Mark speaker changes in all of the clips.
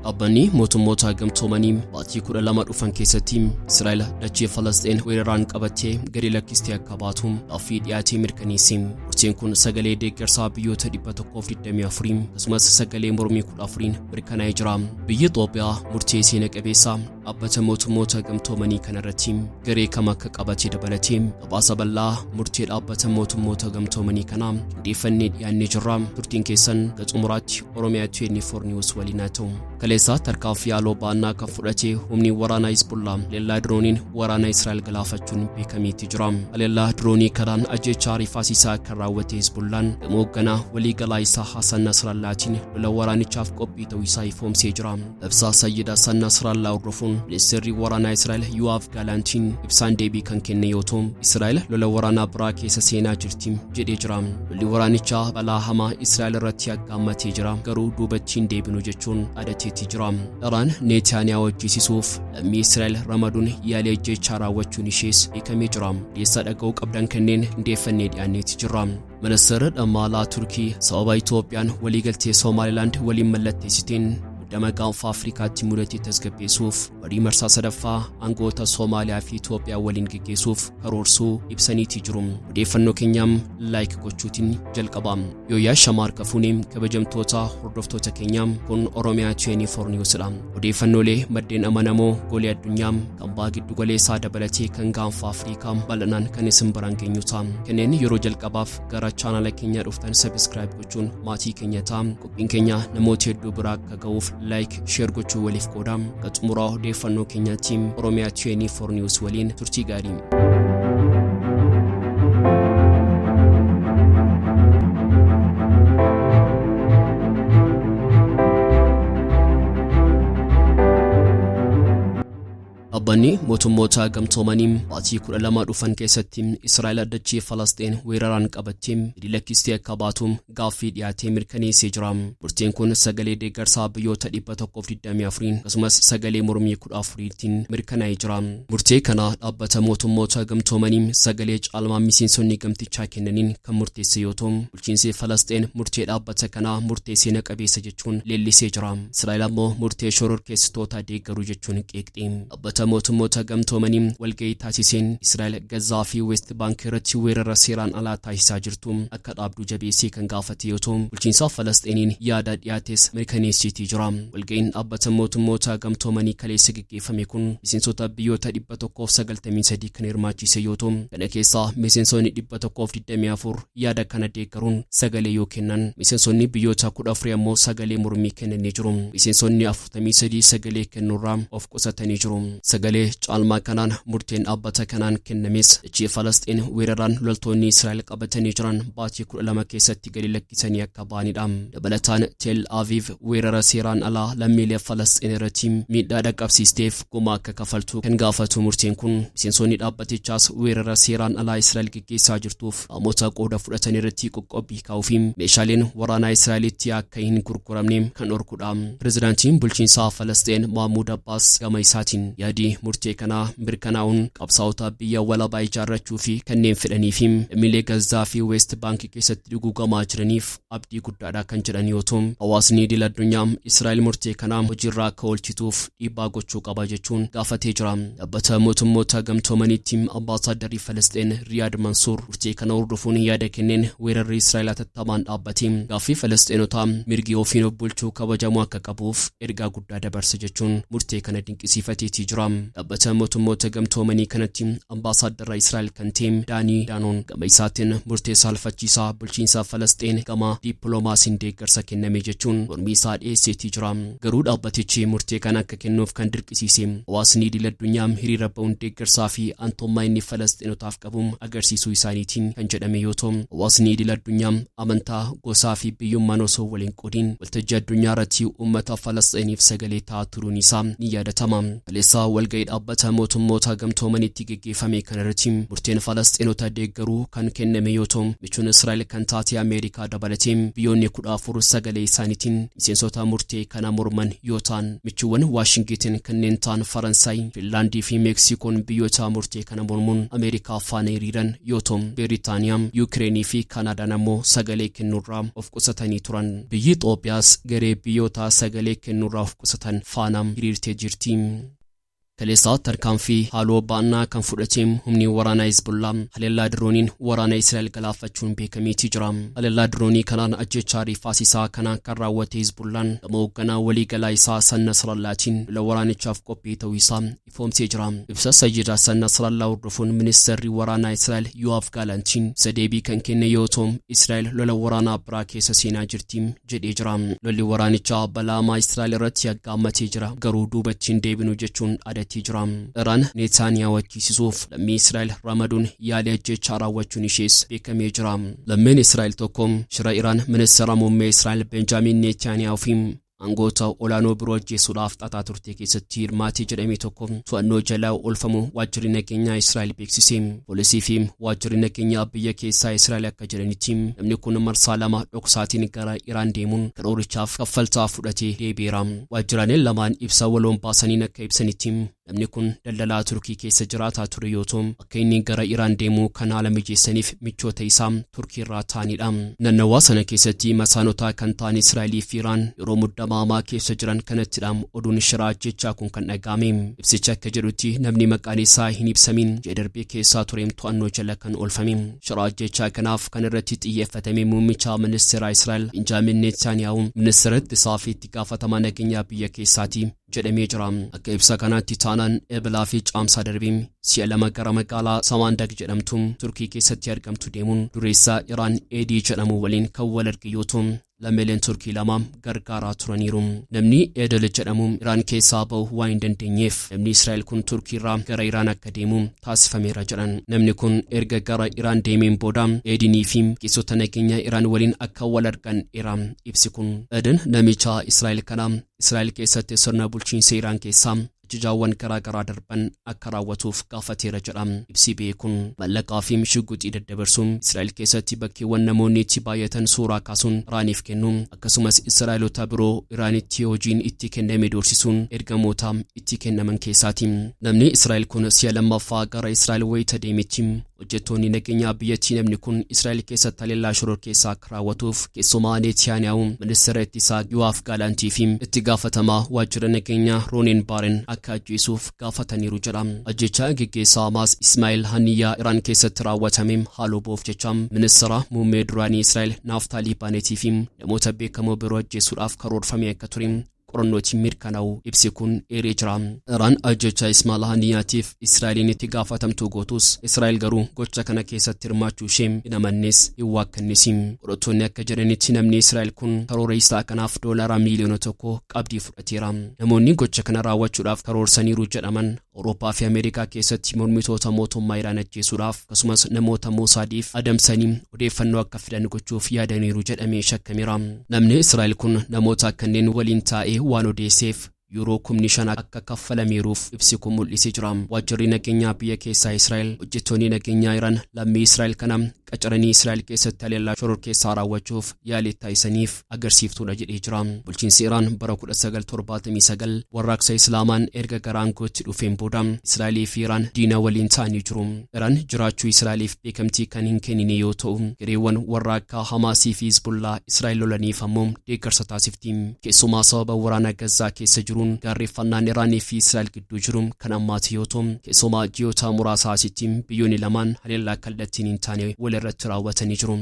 Speaker 1: Dhaabbanni mootummoota gamtoomanii baatii 12 dhufan keessatti Israa'el dachee Falasxiin weeraraan qabattee gadi lakkistee akka baatu gaaffii dhiyaatee mirkaneesse. Murteen kun sagalee deeggarsaa biyyoota 124 akkasumas sagalee mormii 14 mirkanaa'ee jira. Biyyi Itoophiyaa murtee seena qabeessa dhaabbata mootummoota gamtoomanii kanarratti garee kam akka qabate dabalatee gabaasa bal'aa murtee dhaabbata mootummoota gamtoomanii kanaa qindeeffannee dhiyaannee jirra. Turtiin keessan hanga xumuraatti Oromiyaa 24 News waliin haa ta'u. Kaleessa tarkaanfii haaloo ba'annaa kan fudhate humni waraanaa Hizbullaa haleellaa dirooniin waraana Israa'el galaafachuun beekameetti jira. Haleellaa diroonii kanaan ajjeechaa rifaasisaa kan raawwate Hizbullaan gama hoogganaa waliigalaa isaa Hasan Nasrallaatiin lola waraanichaaf qophii ta'uu isaa ifoomsee jira. Ibsa Sayyid Hasan Nasrallaa hordofuun ministeerri waraanaa Israa'el Yo'aav Gaalaantiin ibsaan deebii kan kenne yoo ta'u, Israa'el lola waraanaa biraa keessa seenaa jirti jedhee jira. Lolli waraanichaa balaa hamaa Israa'el irratti aggaammatee jira, garuu duubatti hin deebinu jechuun dhaadateetti jira. Iraan Neetaaniyaahuu ajjeesisuuf lammii Israa'el ramaduun yaalii ajjeechaa raawwachuun ishees beekamee jira. Odeessa dhaga'uu qabdan kanneen qindeeffannee dhiyaanneetti jirra. Ministeerri dhimma alaa Turkii sababa Itoophiyaan waliigaltee Somaalilaand waliin mallatteessiteen muddama gaanfa Afrikaatti mudate tasgabbeessuuf marii marsaa sadaffaa aangoota Somaaliyaa fi Itoophiyaa waliin geggeessuuf karoorsuu ibsaniitii jiru. Odeeffannoo keenyaam like gochuutiin jalqaba. Yooyyaa Shamaar Kafuunee kabajamtoota hordoftoota keenyaa kun Oromiyaa 24 News dha. Odeeffannoolee maddeen amanamoo golee addunyaa kan baha giddu galeessaa dabalatee kan gaanfa Afrikaa bal'inaan kan isin biraan geenyu ta'a. Kanneen yeroo jalqabaaf gara chaanala keenyaa dhuftan subscribe gochuun maatii keenya ta'a. Qophiin keenya namoota hedduu biraa akka ga'uuf like, share gochuu waliif qooda. Akka xumuraa odeeffannoo keenyaatti Oromiyaa 24 News waliin turtii gaarii. Dhaabbanni mootummoota gamtoomanii baatii 12 dhufan keessatti Israa'el dachee Falasxiin weeraraan qabattee gadi lakkistee akka baatu gaaffii dhiyaatee mirkaneessee jira. Murteen kun sagalee deeggarsaa biyyoota 124 akkasumas sagalee mormii 14tiin mirkanaa'ee jira. Murtee kana dhaabbata mootummoota gamtoomanii sagalee caalmaa miseensonni gamtichaa kennaniin kan murteesse yoo ta'u, bulchiinsi Falasxiin murtee dhaabbata kanaa murtee seena qabeessa jechuun leellisee jira. Israa'el ammoo murtee shororkeessitoota deeggaruu jechuun qeeqxi. Dhaabbata mootummoota gamtoomanii walgahii taasiseen Israa'el Gazaa fi West Baank irratti weerara seeraan alaa taasisaa jirtu akka dhaabdu jabeessee kan gaafate yoo ta'u, bulchiinsa Falasxiiniin yaada dhiyaates mirkaneesseetii jira. Walgahiin dhaabbata mootummoota gamtoomanii kaleessa geggeeffame kun miseensota biyyoota 193 kan hirmaachise yoo ta'u, kana keessaa miseensonni 124 yaada kana deeggaruun sagalee yoo kennan, miseensonni biyyoota 14 ammoo sagalee mormii kennanii jiru. Miseensonni 43 sagalee kennuurraa of qusatanii jiru. Sagalee caalmaa kanaan murteen dhaabbata kanaan kennames dachee Falasxiin weeraraan loltoonni Israa'el qabatanii jiran baatii 12 keessatti gadi lakkisanii akka ba'anidha. Dabalataan Tel Aviv weerara seeraan alaa lammiilee Falasxiin irratti miidhaa dhaqqabsiisteef gumaa akka kafaltu kan gaafatu murteen kun miseensonni dhaabbatichaas weerara seeraan alaa Israa'el geggeessaa jirtuuf qaamota qooda fudhatan irratti qoqqobbii kaa'uu fi meeshaaleen waraanaa Israa'elitti akka hin gurguramne kan dhorkudha. Pirezidaantiin bulchiinsaa Falasxiin Mahmuud Abbaas gama isaatiin yaadi murtee kanaa mirkanaa'uun qabsaa'ota biyya walabaa ijaarrachuu fi kanneen fedhanii fi lammiilee Gazzaa fi Weest Baank keessatti duguugamaa jiraniif abdii guddaadha kan jedhan yoo ta'u, hawaasni idil addunyaa Israa'el murtee kana hojiirra akka oolchituuf dhiibbaa gochuu qaba jechuun gaafatee jira. Dhaabbata mootummoota gamtoomaniitti ambaasaaddarri Falasxiin Riyaad Mansuur murtee kana hordofuun yaada kenneen weerarri Israa'el hatattamaan dhaabbatee gaaffii Falasxiinotaa mirgi ofiin of bulchuu kabajamuu akka qabuuf ergaa guddaa dabarsa jechuun murtee kana dinqisiifateetii jira. Dhaabbata mootummoota gamtoomanii kanatti ambaasaaddara Israa'el kan ta'e Daanii Daanoon gama isaatiin murtee saalfachiisaa bulchiinsa Falasxiin gama dippiloomaasiin deeggarsa kenname jechuun mormii isaa dhiyeesseetii jira. Garuu dhaabbatichi murtee kana akka kennuuf kan dirqisiise hawaasni idil addunyaa hiriira ba'uun deeggarsaa fi aantummaa inni Falasxiinotaaf qabu agarsiisuu isaaniitiin kan jedhame yoo ta'u, hawaasni idil addunyaa amantaa, gosaa fi biyyummaan osoo waliin qoodiin waltajjii addunyaa irratti uummata Falasxiiniif sagalee ta'aa turuun isaa ni yaadatama. Kaleessa wal Walga'ii Dhaabbata Mootummoota Gamtoomaniitti geggeeffame kanarratti murteen Falasxiinota deeggaruu kan kenname yoo ta'u, michuun Israa'el kan taate Ameerikaa dabalatee biyyoonni 14 sagalee isaaniitiin miseensota murtee kana morman yoo ta'an, michuuwwan Waashingitin kanneen ta'an Faransaay, Finlaandii fi Meeksikoon biyyoota murtee kana mormuun Ameerikaa faana hiriiran yoo ta'u, Biriitaaniyaa, Yuukireenii fi Kaanaadaan ammoo sagalee kennuurraa of qusatanii turan. Biyyi Itoophiyaas garee biyyoota sagalee kennuurraa of qusatan faana hiriirtee jirti. Kaleessa tarkaanfii haaloo ba'annaa kan fudhate humni waraanaa Hizbullaa haleellaa dirooniin waraana Israa'el galaafachuun beekameetii jira. Haleellaa diroonii kanaan ajjechaa rifaasisaa kana kan raawwate Hizbullaan gama hoogganaa waliigalaa isaa Hassan Nasrallaatiin lola waraanichaaf qophii ta'uu isaa ifoomsee jira. Ibsa Sayyid Hassan Nasrallaa hordofuun ministeerri waraanaa Israa'el Yoav Gaalantiin ibsa deebii kan kenne yoo ta'u, Israa'el lola waraanaa biraa keessa seenaa jirti jedhee jira. Lolli waraanichaa balaa hamaa Israa'el irratti aggaammatee jira, garuu duubatti hin deebinu jechuun dhaadattee jira. Iraan Neetaaniyaahuu ajjeesisuuf lammii Israa'el ramaduun yaalii ajjeechaa raawwachuun ishees beekamee jira. Lammiin Israa'el tokko shira Iraan ministeera muummee Israa'el Benjaamin Neetaaniyaahuu fi aangoota olaanoo biroo ajjeesuudhaaf xaxaa turte keessatti hirmaatee jedhame tokko to'annoo jala oolfamu waajjirri nageenyaa Israa'el beeksise. Poolisii fi waajjirri nageenyaa biyya keessaa Israa'el akka jedhanitti, namni kun marsaa lama dhoksaatiin gara Iraan deemuun karoorichaaf kaffaltaa fudhatee deebi'eera. Waajjiraaleen lamaan ibsa waloon baasaniin akka ibsanitti, namni kun daldalaa Turkii keessa jiraataa ture yoo ta'u, akka inni gara Iraan deemuu kan haala mijeessaniif michoota isaa Turkii irraa ta'anidha. Nannawaa sana keessatti masaanota kan ta'an Israa'elii fi Iraan yeroo muddama hamaa keessa jiran kanattidha oduun shiraa ajjechaa kun kan dhaga'ame. Ibsichi akka jedhutti, namni maqaan isaa hin ibsamin ji'a darbee keessaa ture to'annoo jala kan oolfame. Shiraa ajjechaa kanaaf kan irratti xiyyeeffatame muummicha ministeera Israa'el Benjaamin Netanyahu, ministeera ittisaa fi itti gaafatamaa nageenyaa biyya keessaati jedhamee jira. Akka ibsa kanaatti taanaan, Ebilaa fi Caamsaa darbee si'a lama gara magaalaa Samaandag jedhamtu Turkii keessatti argamtu deemuun dureessaa Iraan Eedii jedhamu waliin kan wal arge yoo ta'u, lammiileen Turkii lama gargaaraa turaniiru. Namni Edel jedhamu Iraan keessaa bahu waan hin dandeenyeef, namni Israa'el kun Turkii irraa gara Iraan akka deemu taasifameera jedhan. Namni kun erga gara Iraan deemeen booda Eedinii fi qeessota nageenyaa Iraan waliin akka wal argan eera ibsi kun. Eden namicha Israa'el kana Israa'el keessatti sirna bulchiinsa Iraan keessaa ajajaawwan garaa garaa darban akka raawwatuuf gaafateera jedha ibsi beekuun. Mallaqaa fi shugguxii daddabarsuun, Israa'el keessatti bakkeewwan namoonni itti baay'atan suuraa kaasuun Iraaniif kennu, akkasumas Israa'elota biroo Iraanitti hojiin itti kenname doorsisuun ergamoota itti kennaman keessaati. Namni Israa'el kun si'a lammaffaa gara Israa'el wayita deemetti, hojjettoonni nageenyaa biyyattii namni kun Israa'el keessatti haleellaa shororkeessaa akka raawwatuuf keessumaa Netanyahu, ministeera ittisaa Yoav Gaalaantii fi itti gaafatamaa waajjira nageenyaa Rooneen Baaren akka ajjeesuuf gaafataniiru jedha. Ajjechaa geggeessaa Hamaas Ismaa'il Haniyyaa Iraan keessatti raawwatame haaloo ba'uuf jecha ministeera muummee duraanii Israa'el Naaftaalii Baanetii fi namoota beekamoo biroo ajjeesuudhaaf karoorfamee akka ture qorannootiin mirkanaa'u ibsi kun eeree jira. Iraan ajjecha Ismaa'il Haniyyaatiif Israa'eliin itti gaafatamtuu gootus, Israa'el garuu gocha kana keessatti hirmaachuu ishee hin amannes, hin waakkannes. Qorattoonni akka jedhanitti, namni Israa'el kun karoora isaa kanaaf $1 miiliyoona qabdii fudhateera. Namoonni gocha kana raawwachuudhaaf karoorsaniiru jedhaman Awurooppaa fi Ameerikaa keessatti mormitoota mootummaa Iraan ajjeesuudhaaf, akkasumas namoota Moosaadiif adamsanii odeeffannoo akka fidan gochuuf yaadaniiru jedhamee shakkameera. Namni Israa'el kun namoota kanneen waliin taa'ee waan odeesseef yuuroo 5,000 akka kaffalameeruuf ibsi kun mul'isee jira. Waajjirri nageenyaa biyya keessaa Israa'el hojjettoonni nageenyaa Iraan lammii Israa'el kana qacaranii Israa'el keessatti haleellaa shororkeessaa raawwachuuf yaalii taasisaniif agarsiiftuudha jedhee jira. Bulchiinsi Iraan bara 1979 warraaqsa Islaamaan erga gara aangootti dhufeen booda Israa'elii fi Iraan diina waliin ta'anii jiru. Iraan jiraachuu Israa'eliif beekamtii kan hin kennine yoo ta'u, gareewwan warra akka Hamaasii fi Hizbullaa Israa'el lolaniif ammoo deeggarsa taasifti. Keessumaa sababa waraana Gazaa keessa jiruun gaarreeffannaan Iraanii fi Israa'el gidduu jiru kan ammaati yoo ta'u, keessumaa ji'oota muraasa asitti biyyoonni lamaan haleellaa kallattiin hin taane walirratti raawwatanii jiru.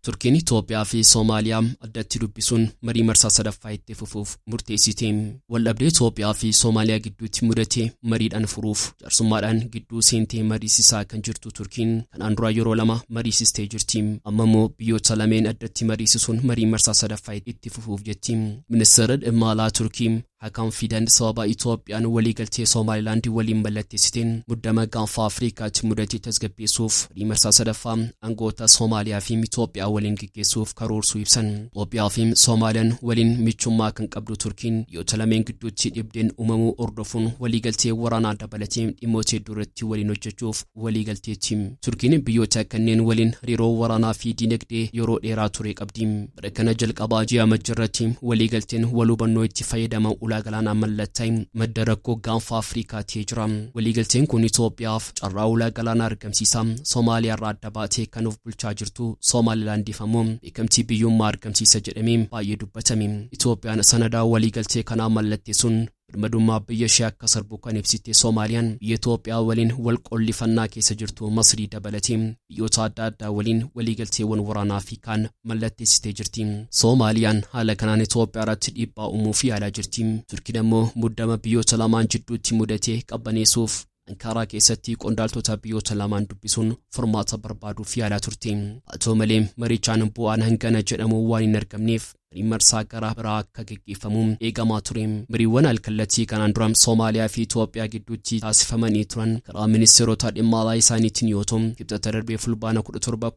Speaker 1: Turkiin Itoophiyaa fi Soomaaliyaa addatti dubbisuun marii marsaa sadaffaa itti fufuuf murteessite. Waldhabdee Itoophiyaa fi Soomaaliyaa gidduutti mudate mariidhaan furuuf jaarsummaadhaan gidduu seentee mariisisaa kan jirtu Turkiin kanaan dura yeroo lama mariisistee jirti. Amma immoo biyyoota lameen addatti mariisisuun marii marsaa sadaffaa itti fufuuf jetti. Ministeerri dhimma alaa Turkii Hakan Fidan sababa Itoophiyaan waliigaltee Somaalilaand waliin mallatteessiteen muddama gaanfa Afrikaatti mudate tasgabbeessuuf marii marsaa sadaffaa aangoota Somaaliyaa fi Itoophiyaa waliin gaggeessuuf karoorsuu ibsan. Itoophiyaa fi Somaaliyaan waliin michummaa kan qabdu Turkiin biyyoota lameen gidduutti dhibdeen uumamuu hordofuun waliigaltee waraanaa dabalatee dhimmoota hedduu irratti waliin hojjechuuf waliigalteetti. Turkiin biyyoota kanneen waliin hariiroo waraanaa fi dinagdee yeroo dheeraa ture qabdi. Bara kana jalqabaa ji'a Amajjiirratti waliigalteen wal hubannoo itti fayyadama ulaa galaanaa mallattaa'e madda rakkoo gaanfa Afrikaa ta'ee jira. Waliigalteen kun Itoophiyaaf carraa ulaa galaanaa argamsiisa. Somaaliyaa irraa adda baatee kan of bulchaa jirtu Somaalilaandiif ammoo beekamtii biyyummaa argamsiisa jedhamee baay'ee dubbatame. Itoophiyaan sanadaa waliigaltee kanaa mallatteessuun birmadummaa biyya ishee akka sarbu kan ibsite Soomaaliyaan biyya Itoophiyaa waliin wal qollifannaa keessa jirtu Masrii dabalatee biyyoota adda addaa waliin waliigalteewwan waraanaa fi kaan mallatteessitee jirti. Soomaaliyaan haala kanaan Itoophiyaa irratti dhiibbaa uumuuf yaalaa jirti. Turkiin ammoo muddama biyyoota lamaan jidduutti mudate qabbaneessuuf Ankaaraa keessatti qondaaltota biyyoota lamaan dubbisuun furmaata barbaaduuf yaalaa turte. Haa ta'u malee marichaan bu'aan hangana jedhamu waan hin argamneef mariin marsaa gara biraa akka gaggeeffamu eegamaa ture. Mariiwwan alkallattii kanaan dura Soomaaliyaa fi Itoophiyaa gidduutti taasifamanii turan karaa ministeerota dhimma alaa isaaniitiin yoo ta'u, Kibxata darbee Fulbaana 17,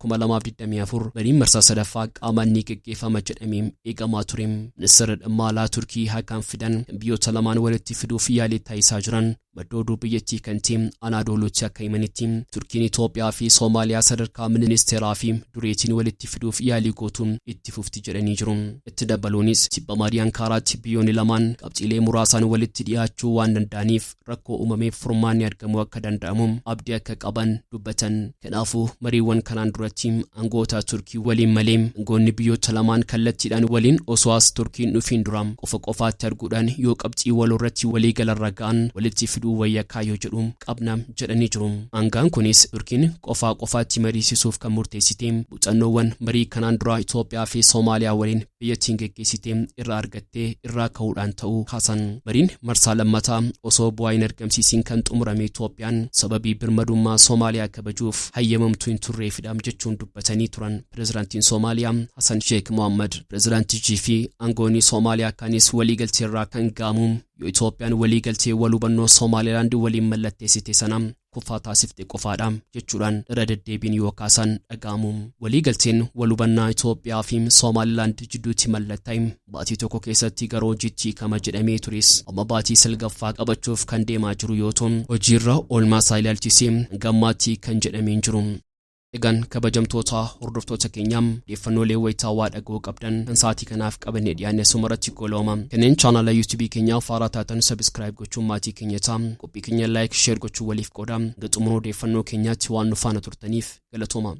Speaker 1: 2024 mariin marsaa sadaffaa qaamaan ni gaggeeffama jedhamee eegamaa ture. Ministeerri dhimma alaa Turkii Hakan Fidan kan biyyoota lamaan walitti fiduuf yaalii taasisaa jiran madda oduu biyyattii kan ta'e Anaadooluutti akka himanitti Turkiin Itoophiyaa fi Soomaaliyaa sadarkaa ministeeraa fi dureetiin walitti fiduuf yaalii gootuun itti fufti jedhanii jiru. Itti dabaluunis tibba marii Ankaaraatti biyyoonni lamaan qabxiilee muraasaan walitti dhiyaachuu waan danda'aniif rakkoo uumameef furmaanni argamuu akka danda'amu abdii akka qaban dubbatan. Kanaafuu mariiwwan kanaan duratti aangoota Turkii waliin malee aangoonni biyyoota lamaan kallattiidhaan waliin osoo as Turkiin dhufiin dura qofa qofaatti arguudhaan yoo qabxii walirratti walii galarra ga'an walitti fiduu wayya kaayyoo jedhu qabna jedhanii jiru. Aangaan kunis Turkiin qofaa qofaatti mariisisuuf kan murteessite muuxannoowwan marii kanaan dura Itoophiyaa fi Soomaaliyaa waliin biyyattiin geggeessite irraa argattee irraa ka'uudhaan ta'uu kaasan. Mariin marsaa lammataa osoo bu'aa hin argamsiisin kan xumurame Itoophiyaan sababii birmadummaa Soomaaliyaa kabajuuf hayyamamtuu hin turreefidha jechuun dubbatanii turan pirezidaantiin Soomaaliyaa Hassan Sheikh Mohammad. Pirezidaantichii fi aangoonni Soomaaliyaa kaanis waliigaltee irraa kan ga'amu yoo Itoophiyaan waliigaltee wal hubannoo Somaalilaand waliin mallatteessite sana kuffaa taasifte qofaadha jechuudhaan irra deddeebiin yoo kaasan dhaga'amu. Waliigalteen wal hubannaa Itoophiyaa fi Somaalilaand jidduutti mallattaa'e baatii tokko keessatti gara hojiitti hiikama jedhamee tures amma baatii salgaffaa qabachuuf kan deemaa jiru yoo ta'u hojiirra oolmaa isaa ilaalchisee hanga ammaatti kan jedhamee hin jiru. Egaan kabajamtoota hordoftoota keenyaa odeeffannoolee wayitaawaa dhaga'uu qabdan kan sa'aatii kanaaf qabannee dhiyaanne asumarratti goolabama. Kanneen chaanala YouTube keenyaa faaraa taatan subscribe gochuun maatii keenya ta'a. Qophii keenya like, share gochuun waliif qooda. Hanga xumura odeeffannoo keenyaatti waan nu faana turtaniif galatooma.